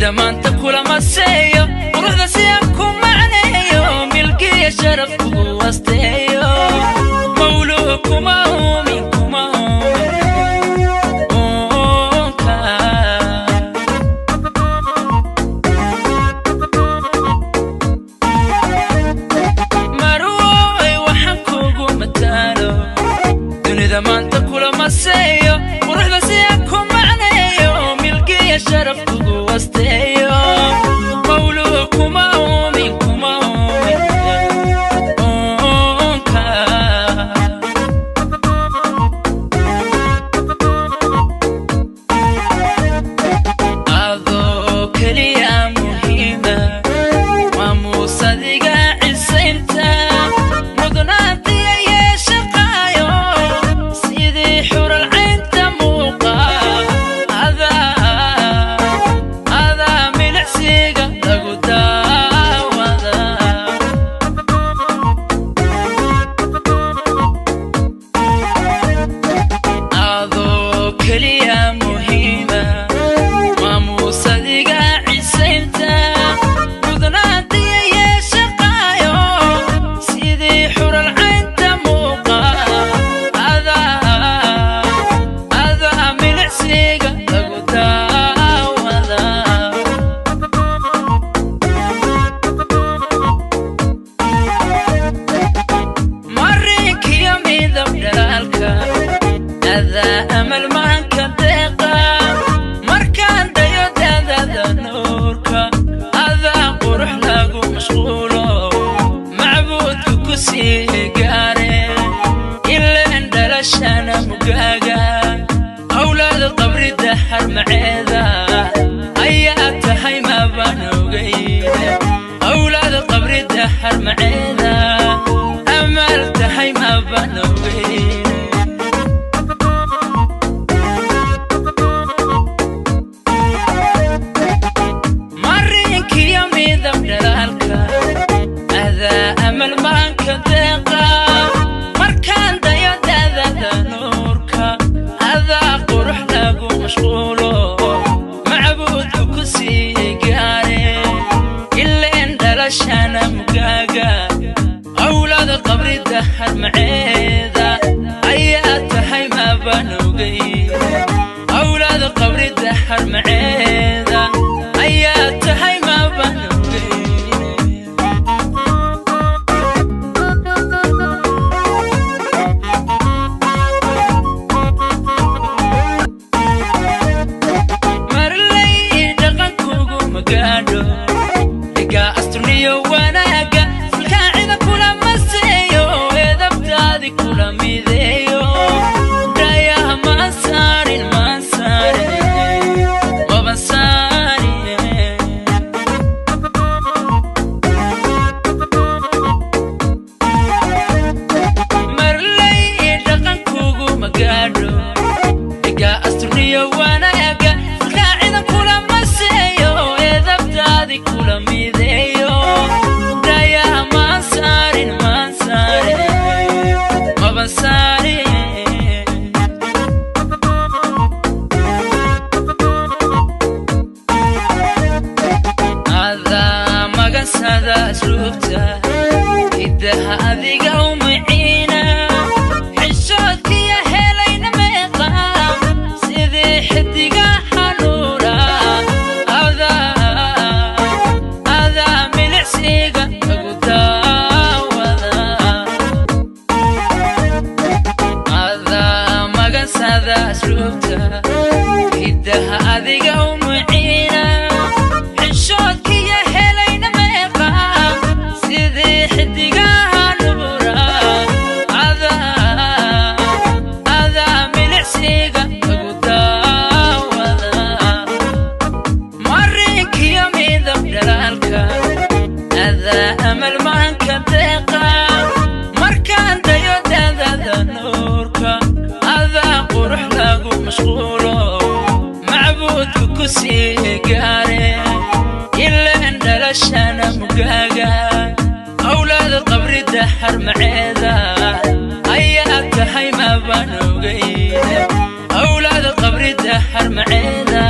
Dunida maanta kulama seeyo, quruxda siyan ku macneeyo, milkiya sharaf kugu wasteeyo. Mawluu kuma uumin, kuma uumin uunka. Marwoy, waxaan kugu mataalo, dunida maanta kulama seeyo, quruxda siyan ku macneeyo, milkiya sharaf kugu wasteeyo. Mawluu kuma uumin, kuma uumin uunka. Adoo keliya muhiima, maamuusadiga cisaynta, mudnaantiya yeeshaqaayo, sidii xural caynta muuqa. Adaa milicsiga lagu daawada. Adoo keliya muhiima, maamuusadiga cisaynta, mudnaantiya yeeshaqaayo, sidii xural caynta muuqa. Adaa milicsiga lagu daawada. Marinkiyo midab dhalaalka, adaa amal maanka deeqa. Markaan dayo daadada nuurka, adaa qurux lagu mashquulo, macbuudka ku sii gaare. Ileen dhalashana mugaaga, awlaad qabri dahar maceeda ayaa tahay, mabaan ogeyne. Awlaad qabri dahar maceeda amaal tahay, mabaan ogeyne. Marinkiyo midab dhalaalka, adaa amal maanka deeqa. Markaan dayo daadada nuurka, adaa qurux lagu mashquulo, macbuudka ku sii gaare. Ileen dhalashana mugaaga, awlaad qabri dahar maceeda ayaa tahay, mabaan ogeyne. Awlaad qabri dahar maceeda ayaa tahay, mabaan ogeyne. Marley dhaqankugu magaadho, dhigaa asturniyo wanaaga, fulkaacida kulama seeyo, edabtaadi kula mideeyo. Dhayaha maan saarin, maan saarin, maban saarin. Marley dhaqankugu magaadho, dhigaa asturniyo wanaaga, fulkaacida kulama seeyo, edabtaadi kula mideeyo. Dhayaha maan saarin, maan saarin, maban saarin. Adaa magansada asluubta, hidaha adiga umiciina, xishoodkiya helayna meeqa, sidii xidiga xanuura. Adaa milicsiga lagu daawada. Adaa magansada asluubta, hidaha adiga umiciina, xishoodkiya helayna meeqa, sidii xidigaha nuura. Adaa milicsiga lagu daawada. Marinkiyo midab dhalaalka, adaa amal maanka deeqa. Markaan dayo daadada nuurka, adaa qurux lagu mashquulo, macbuudka ku sii gaare. Ileen dhalashana mugaaga, awlaad qabri dahar maceeda ayaa tahay, mabaan ogeyne. Awlaad qabri dahar maceeda